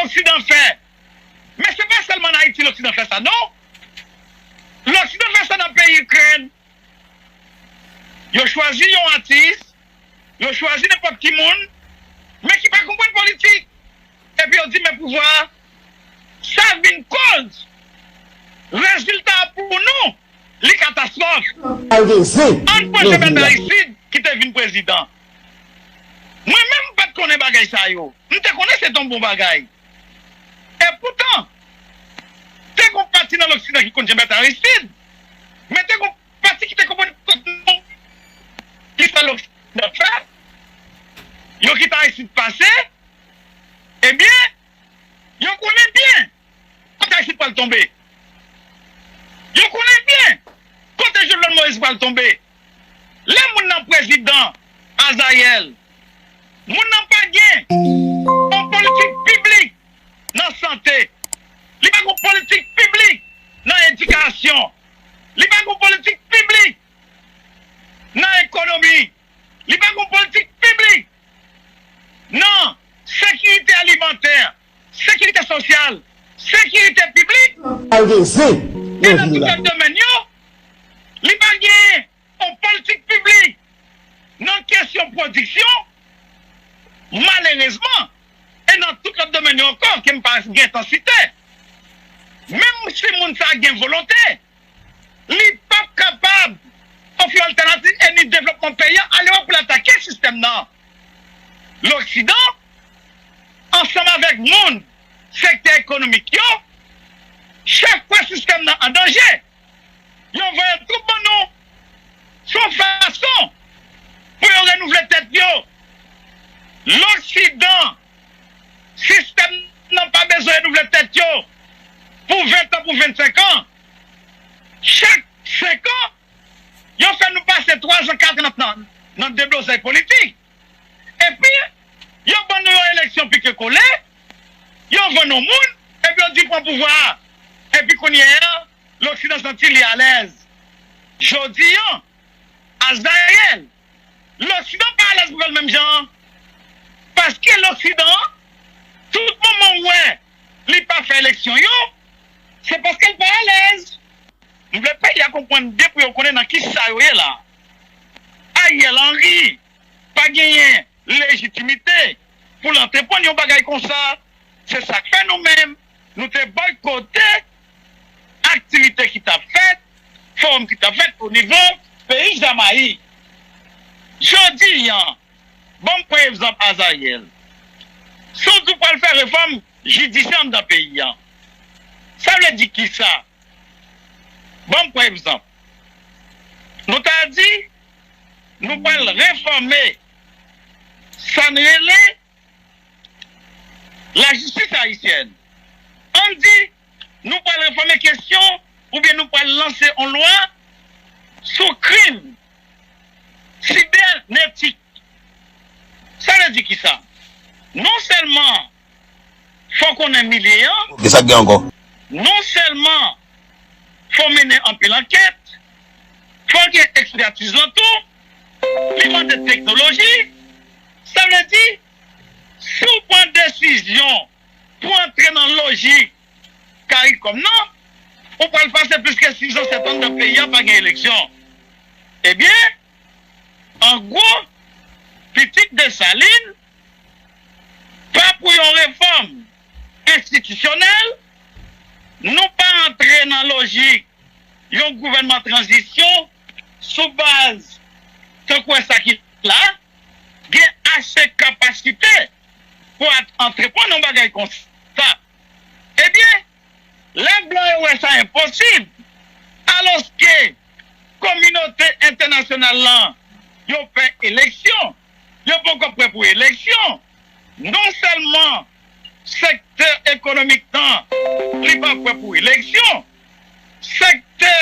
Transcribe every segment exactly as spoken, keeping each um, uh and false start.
Loksidan fè. Men se pa sèlman an Ayiti Loksidan fè sa, non. Loksidan fè sa nan peyi Ikrèn. Yo chwazi yon atis, yo chwazi nenpòt ki moun, men ki pa konprann politik. Epi yo di, men pouvwa a, sa vin koz rezilta a pou nou, li katastwòf. Ann pran Jean Berthe Aristide ki te vin prezidan. Mwen menm, m pa t konnen bagay sa yo. M te konnen se t on bon bagay. Epoutan, te gen yon pati nan Loksidan ki konn Jean Berthe Aristide, men te gen yon pati ki te konprann kòk non, ki fè Loksidan fè, yo kite Aristide pase, ebyen, yo konnen byen kote Ayiti pral tonbe. Yo konnen byen kote Jovenel Moïse pral tonbe. Lè moun nan prezidan, Azayèl, moun nan pa gen yon politik piblik nan sante. Li pa gen yon politik piblik nan edikasyon. Li pa gen yon politik piblik nan ekonomi. Li pa gen yon politik piblik nan sekirite alimantè, sekirite sosyal, sekirite piblik. E nan tout lòt domèn yo, li pa gen yon politik piblik nan kesyon pwodiksyon, malerezman, e nan tout lòt domèn yo ankò ke m pa gen tan site. Menm si moun sa a gen volonte, li p ap kapab ofri altènativ e ni devlopman peyi a, alewè pou l atake sistèm nan. Loksidan, ansanm avèk moun sektè ekonomik yo, chak fwa sistèm nan an danje, yo voye twoup ban nou. Se yon fason pou yo renouvle tèt yo. Loksidan, sistèm nan pa bezwen renouvle tèt yo pou ven tan, pou vennsenk an. Chak senk an, yo fè nou pase twa zan, kat an nan, nan deblozay politik. Epi, yo ban nou yon eleksyon pike kole, yo vann yon moun, epi yo di pran pouvwa a. Epi kounye a, Loksidan santi li alèz. Jodi a, Azayèl, Loksidan pa alèz pou fè l menm jan an. Paske Loksidan, tout moman w wè li pa fè eleksyon yo, se paske l pa alèz. M vle peyi a konprann byen pou yo konnen nan kisa yo ye la. Ariel Henry pa genyen lejitimite pou l antreprann yon bagay konsa. Se sa k fè nou menm, nou te bòykote aktivite ki t ap fèt, fowòm ki t ap fèt onivo peyi Jamayik. Jodi a, ban m pran egzanp Azayèl. Si w di w pral fè refòm jidisyè anndan peyi a, sa vle di kisa? Ban m pran egzanp. Nou ta di, nou pral refòme sa n rele lajistis ayisyèn. Ann di, nou pral refòme kesyon oubyen nou pral lanse yon lwa sou krim sibènetik. Sa vle di kisa? Non sèlman fò w konnen milye an, Ki sa k gen ankò? Non sèlman fò w mennen anpil ankèt, fò w gen ekspètiz lan tou, li mande teknoloji. Sa vle di, si w pran desizyon pou antre nan lojik CARICOM nan, ou pral pase plis ke sizan, sèt an nan peyi a pa gen eleksyon. Ebyen, an gwo, pitit Desalin, pa pou yon refòm enstitisyonèl, nou pa antre nan lojik yon gouvènman tranzisyon sou baz tankou sa ki la, gen ase kapasite pou at-, antreprann yon bagay konsa. Ebyen, lè blan yo wè sa enposib, alòske kominote entènasyonal lan, yo fè eleksyon, yo poko prè pou eleksyon. Non sèlman sektè ekonomik lan, li pa prè pou eleksyon, sektè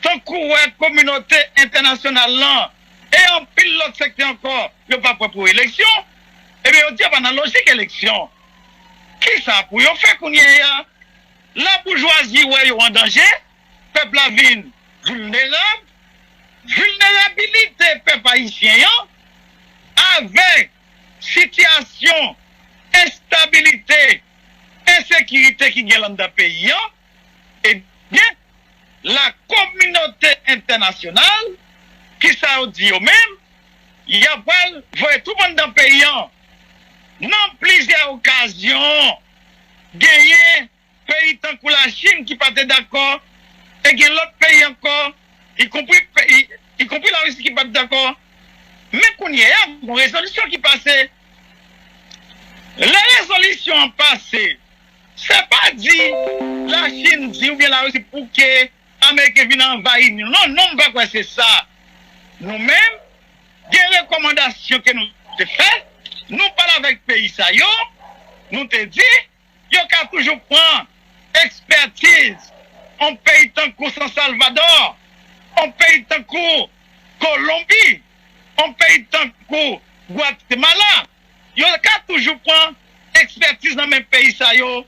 tankou wè kominote entènasyonal lan e anpil lòt sektè ankò, yo pa prè pou eleksyon, ebyen yo di yo pa nan lojik eleksyon. Kisa pou yo fè kounye a? Laboujwazi wè yo an danje, pèp la vin vilnerab, vilnerabilite pèp ayisyen an avèk sitiyasyon enstabilite ensekirite ki gen anndan peyi an, ebyen, lakominote entènasyonal, kisa yo di yo menm? Y ap pral voye twoup anndan peyi an. Nan plizyè okazyon, genyen peyi tankou Lachin ki pa te dakò, e gen lòt peyi ankò, ikonpri peyi, ikonpri Larisi ki pa t dakò. Men kounye a, gon rezolisyon ki pase. Lè rezolisyon an pase, se pa di Lachin di oubyen Larisi pouke Ameriken vin anvayi nou. Non, non, m pa kwè se sa. Nou menm, gen rekòmandasyon ke nou te fè, nou pale avèk peyi sa yo, nou te di, yo ka toujou pran ekspètiz yon peyi tankou San Salvador, yon peyi tankou Kolonbi, yon peyi tankou Gwatemala. Yo ka toujou pran ekspètiz nan men peyi sa yo,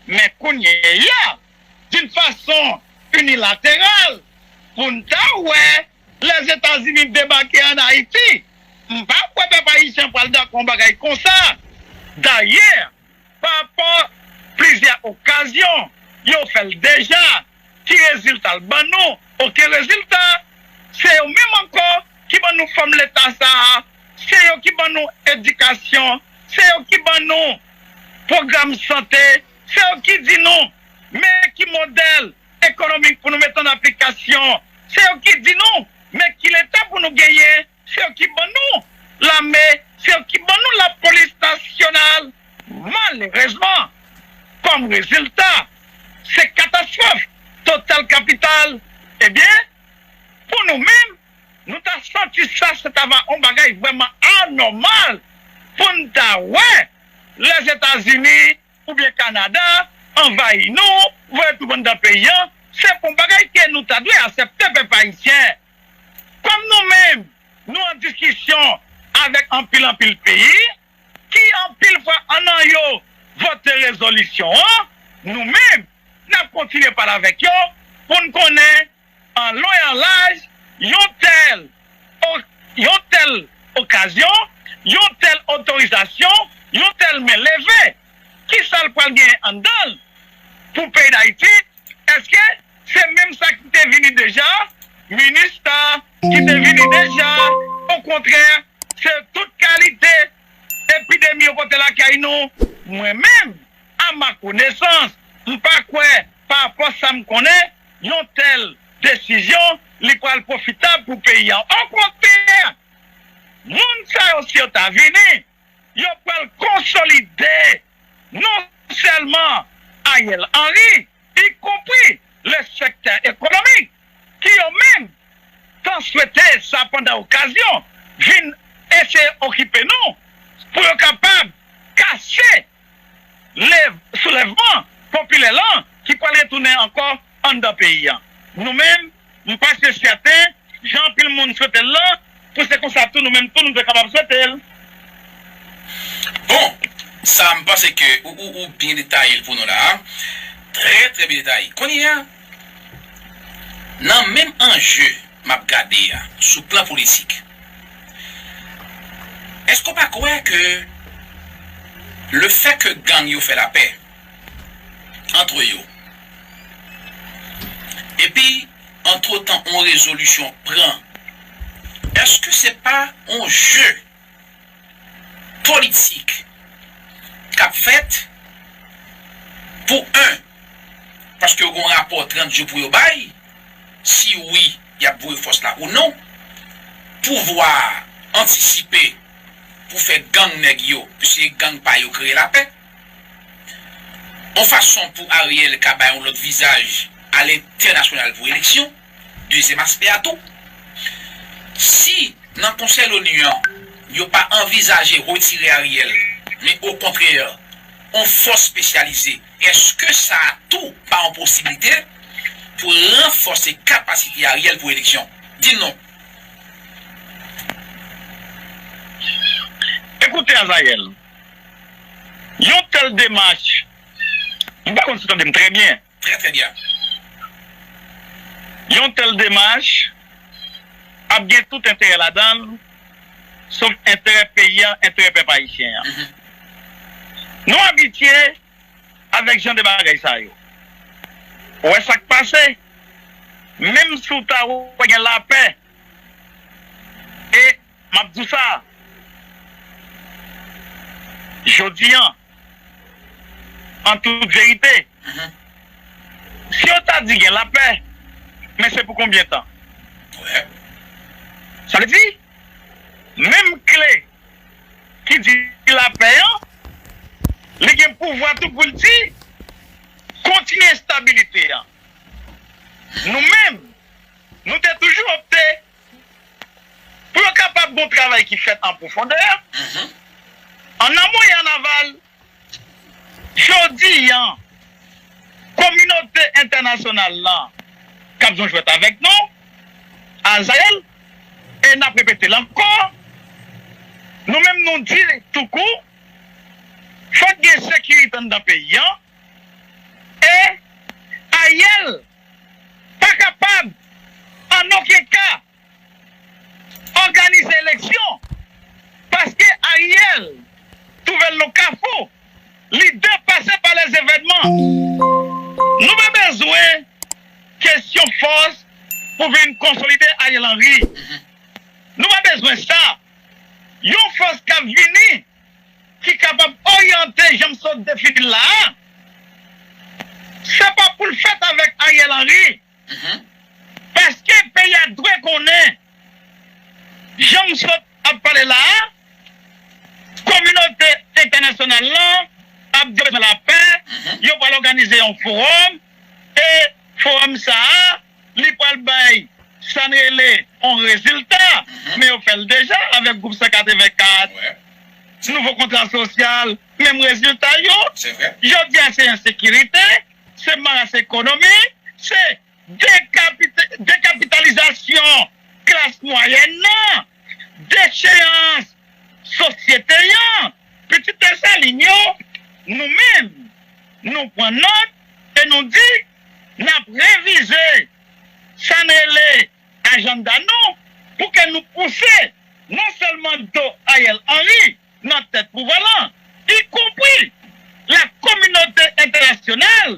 men kounye a, d'une façon unilatérale, pou n ta wè Lèzetazini debake ann Ayiti. M pa kwè pèp ayisyen pral dakò yon bagay konsa. Dayè, pa rapò plizyè okazyon, yo fè l deja. Ki rezilta l ban nou? Okenn rezilta. Se yo menm ankò ki ban nou fòm leta sa a. Se yo ki ban nou edikasyon. Se yo ki ban nou pwogram sante. Se yo ki di nou men ki modèl ekonomik pou nou mete an aplikasyon. Se yo ki di nou men ki leta pou nou genyen. Se yo ki ban nou lame, se yo ki ban nou lapolis nasyonal. Malerezman, kòm rezilta, se katastwòf total kapital. Ebyen, pou nou menm, nou ta santi sa, se ta va yon bagay vrèman anòmal pou n ta wè Lèzetazini oubyen Kanada anvayi nou, voye twoup anndan peyi an, se pa yon bagay ke nou ta dwe aksepte, pèp ayisyen. Kòm nou menm, nou an diskisyon avèk anpil, anpil peyi, ki anpil fwa an nan yo vote rezolisyon an, nou menm, n ap kontinye pale avèk yo pou n konnen an lon e an laj, yon tèl, o- yon tèl okazyon, yon tèl otorizasyon, yon tèl men leve, kisa l pral genyen anndan l pou peyi Dayiti? Èske se menm sa ki te vini deja? Minista ki te vini deja? Okontrè, se tout kalite epidemi yo pote lakay nou? Mwen menm, a ma konesans, m pa kwè, pa rapò sa m konnen, yon tèl desizyon li pral pwofitab pou peyi a. Okontrè, moun sa yo, si yo ta vini, yo pral konsolide non sèlman Ariel Henry, ikonpri le sektè ekonomik, ki yo menm t an swete sa pandan okazyon, vin eseye okipe nou pou yo kapab kase lev- soulèvman popilè lan ki pral retounen ankò anndan peyi a. Nou menm, m pa sèten, jan anpil moun swete l lan, pou se konsa tou nou menm tou nou te kapab swete l. Bon, sa m panse ke ou, ou, ou byen detaye l pou nou la a. Trè, trè byen detaye. Kounye a, nan menm anje m ap gade a, sou plan politik, èske w pa kwè ke lefètke gang yo fè lapè antre yo, epi antretan yon rezolisyon pran, èske se pa yon je politik k ap fèt pou, en, paske yo gen yon rapò trant jou pou yo bay, si wi, y ap voye fòs la ou non, pouvwa a antisipe pou fè gang nèg yo, piske gang pa yo kreye lapè, yon fason pou Ariel ka bay yon lòt vizaj a lentènasyonal pou eleksyon, dezyèm aspè a tou. Si nan Konsèy Loni an, yo pa anvizaje retire Ariel, men okontrè, yon fòs espesyalize, èske sa a tou pa yon posiblite pou ranfòse kapasite Ariel pou eleksyon? Di n non. Ekoute, Azayèl, yon tèl demach, m pa konn si w tande m trè byen. Trè, trè byen. Yon tèl demach ap gen tout enterè ladan l, sof enterè peyi a, enterè pèp ayisyen an. Nou abitye avèk jan de bagay sa yo. Ou wè sa k pase? Menm si w ta wè gen lapè, e m ap di w sa, jodi an, an tout verite, si yo ta di gen lapè, men se pou konbyen tan? Sa vle di, menm kle ki di lapè an, li gen pouvwa tou pou l di kontinye enstabilite an. Nou menm, nou te toujou opte pou yo kapab gon travay ki fèt an pwofondè, an amon e an aval. Jodi an, kominote entènasyonal lan k ap jwe jwèt avèk nou, Azayèl, e n ap repete l ankò, nou menm nou di tou kou, fòk gen sekirite anndan peyi an, e Ariel pa kapab, an okenn ka, òganize eleksyon, paske Ariel twouve l nan kafou, li depase pa lèzevènman. Nou pa bezwen kesyon fòs pou vin konsolide Ariel Henry. Nou pa bezwen sa. Yon fòs k ap vini, ki kapab oryante jan m sot defini l la a, se pa pou l fèt avèk Ariel Henry. Paske peyi a dwe konnen, jan m sot ap pale la a, kominote entènasyonal lan ap di yo bezwen lapè, yo pral òganize yon fowòm, e fowòm sa a, li pral bay sa n rele yon rezilta, men yo fè l deja avèk gwoup san katrevenkat, nouvo kontra sosyal, menm rezilta yo. Jodi a se ensekirite, se maras ekonomik, se dekapita- dekapitalizasyon klas mwayèn nan, decheyans sosyete an. Pitit Desalin yo, nou menm, nou pran nòt e nou di n ap revize sa n rele ajanda nou pou ke nou pouse non sèlman do Ariel Henry nan tèt pouvwa lan, ikonpri la kominote entènasyonal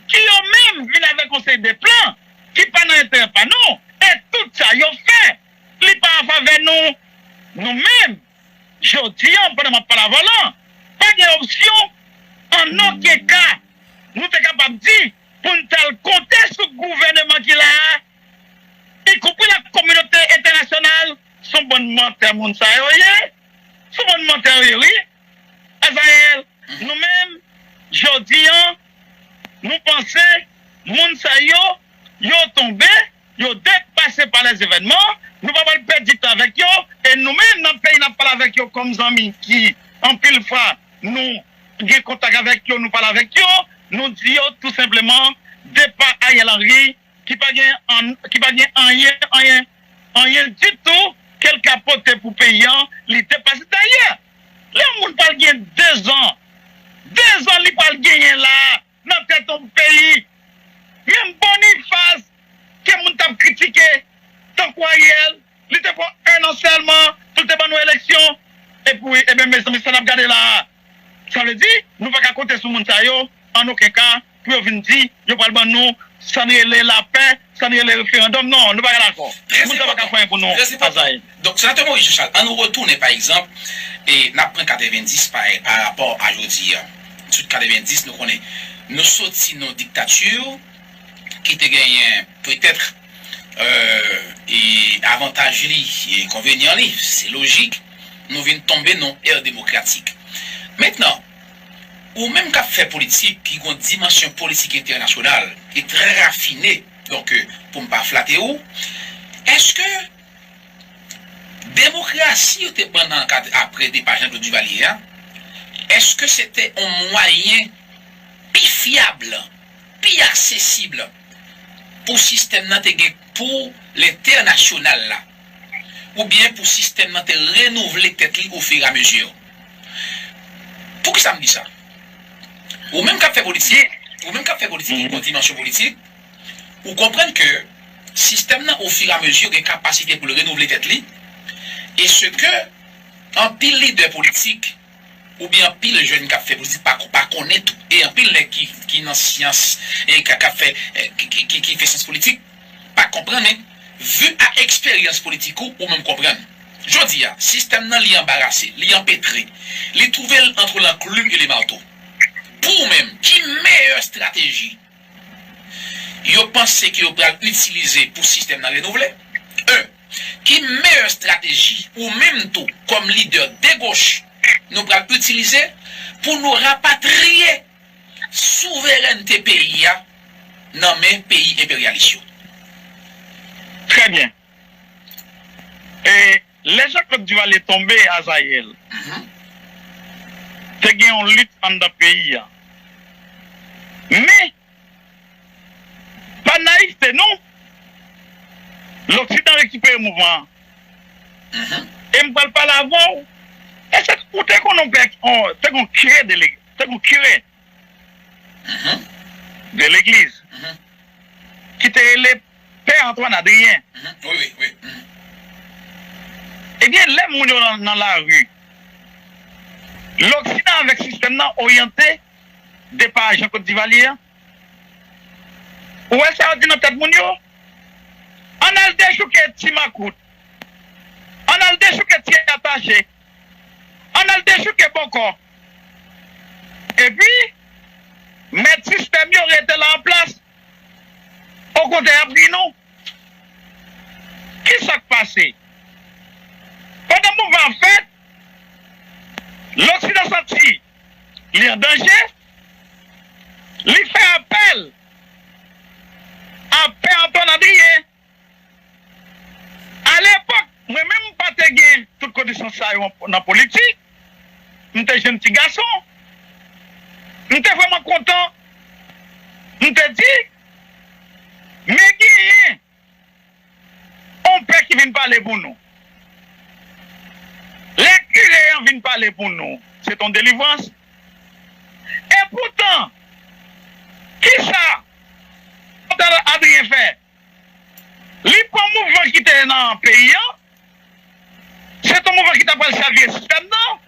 ki yo menm vin avèk yon seri de plan ki pa nan enterè pa nou, e tout sa yo fè, li pa an favè nou. Nou menm, jodi an, pandan m ap pale avè w lan, pa gen opsyon an okenn ka nou te kapab di pou n t al konte sou gouvèneman ki la a, ikonpri la kominote entènasyonal, se yon bann mantè moun sa yo ye, se yon bann mantè yo ye, wi. Azayèl, nou menm, jodi an, nou panse moun sa yo, yo tonbe, yo depase pa lèzevènman, nou pa pral pèdi tan avèk yo, e nou menm nan peyi n ap pale avèk yo kòm zanmi ki, anpil fwa, nou gen kontak avèk yo, nou pale avèk yo, nou di yo tou senpleman, depa Ariel Henry, ki pa gen an- ki pa gen anyen, anyen, anyen ditou ke l ka pote pou peyi an, li depase. Dayè, lè yon moun pral gen dezan, dezan li pral genyen la nan tèt yon peyi, menm Bonifas ke moun t ap kritike, tankou Ariel, li te pran ennan sèlman pou l te ban nou eleksyon. Epi, ebyen, mezanmi, sa n ap gade la a, sa vle di, nou pa ka konte sou moun sa yo, an okenn ka, pou yo vin di, yo pral ban nou, sa n rele lapè, sa n rele referandòm. Non, nou pa ka dakò. Moun sa pa ka fè anyen pou nou, Azayèl. Donk, Senatè Moïse Jean Charles, an nou retounen, pa egzanp, e n ap pran katrevenndis pa, pa rapò a jodi a. Sou katrevenndis, nou konnen, nou soti nan diktati, ki te genyen, petèt, e, e avantaj li, e enkonvenyan li, se lojik, nou vin tonbe nan ère démocratique. Mentnan, ou menm k ap fè politik, ki gen yon dimansyon politik entènasyonal, e trè rafine, donk, e, pou m pa flate ou, èske demokrasi yo te ban nan kad apre depa Jean-Claude Duvalier a, èske se te yon mwayen pi fyab, pi aksesib pou sistèm nan te gen pou lentènasyonal la, oubyen pou sistèm nan te renouvle tèt li ofiramezi? Poukisa m di sa? Ou menm k ap fè politik, ou menm k ap fè politik, ki gen yon dimansyon politik, ou konprann ke sistèm nan, ofiramezi, gen kapasite pou l renouvle tèt li, e se ke anpil lidè politik oubyen anpil jèn k ap fè politik pa, pa konnen tou, e anpil nèg ki nan syans, e k ap fè, e, ki, ki, ki, ki fè syans politik, pa konprann, men, vi a eksperyans politik ou, ou menm konprann. Jodi a, sistèm nan li anbarase, li anpetre, li twouve l entre l'enclume et le marteau. Pou ou menm, ki meyè estrateji yo panse ke yo pral itilize pou sistèm nan renouvle? En, ki meyè estrateji ou menm tou, kòm lidè de goch, nou pral itilize pou nou rapatriye souverènte peyi a nan men peyi enperyalis yo? Trè byen. E lè Jean-Claude Duvalier tonbe, Azayèl, te gen yon lit anndan peyi a. Men, pa nayivte non, Loksidan rekipere mouvman an. E m pral pale avè w. Èske ou te konnen yon pè, te gen yon kire de legi-, te gen yon kire de legliz ki te rele Pè Antoine Adrien? Wi, wi, wi. Ebyen, lè moun yo nan, nan lari, Loksidan avèk sistèm nan oryante depa Jean-Claude Duvalier an. Ou wè sa yo di nan tèt moun yo? Ann al dechouke ti makout. Ann al dechouke ti atache. Ann al dechouke bòkò. Epi, mèt sistèm yo rete la an plas. Okontrè, y ap ri nou. Ki sa k pase? Pandan mouvman ap fèt, Loksidan santi li an danje, li fè apèl a Pè Antoine Adrien. Alepòk, mwen menm m pa te gen tout konesans sa yo nan politik. M te jenn ti gason. M te vrèman kontan. M te di, men genyen yon pè ki vin pale pou nou. Lè kire an vin pale pou nou, se t on delivrans. Epoutan, kisa Pè Adrien fè? Li pran mouvman ki te nan peyi an, se t on mouvman ki ta pral chavire sistèm nan,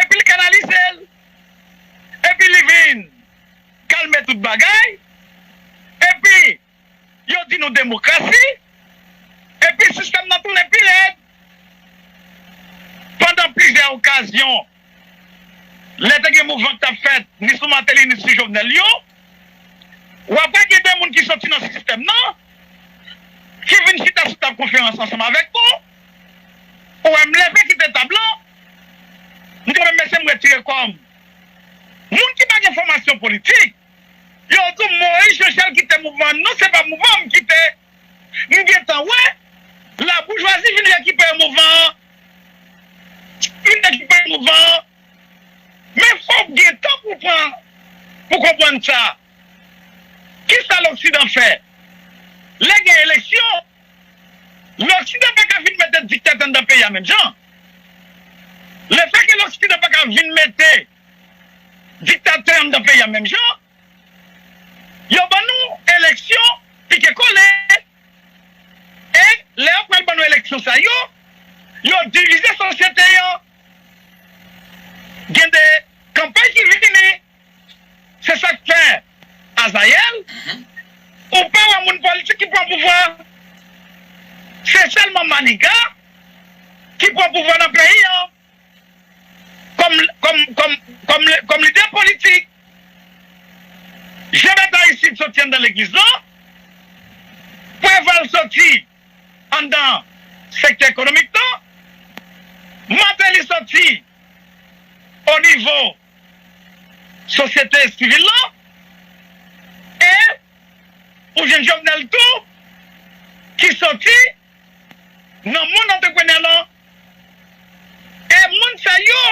epi li kanalize l, epi li vin kalme tout bagay, epi yo di nou demokrasi, epi sistèm nan tounen pi rèd. Pandan plizyè okazyon, lè te gen mouvman k t ap fèt, ni sou Martelly, ni sou Jovenel yo, w ap wè gen de moun ki soti nan sistèm nan, ki vin chita sou tab konferans ansanm avèk nou. Ou wè m leve kite tab lan, m di, men mesye, m retire kò m. Moun ki pa gen fòmasyon politik, yo di w Moyiz Janchèl kite mouvman an. Non, se pa mouvman m kite. M gentan wè laboujwazi vin rekipere mouvman an. Vin rekipere mouvman an. Men fò w gen tan pou pran, pou konprann sa. Kisa Loksidan fè? Lè gen eleksyon, Loksidan pa ka vin mete diktatè anndan peyi a menm jan. Lefètke Loksidan pa ka vin mete diktatè anndan peyi a menm jan, yo ban nou eleksyon pike kole. E lè yo pral ban nou eleksyon sa yo, yo divize sosyete an. Gen de kanpay ki vini. Se sa k fè, Azayèl, ou pa wè moun politik ki pran pouvwa. Se sèlman Maniga ki pran pouvwa nan peyi an. Kòm, kòm, kòm, kòm, kòm lidè politik, Jean Bertrand Aristide soti anndan legliz lan, Preval soti anndan sektè ekonomik lan, Martelly soti o nivo sosyete sivil lan, e ou jwenn Jovenel tou ki soti nan mond antreprenè lan. E moun sa yo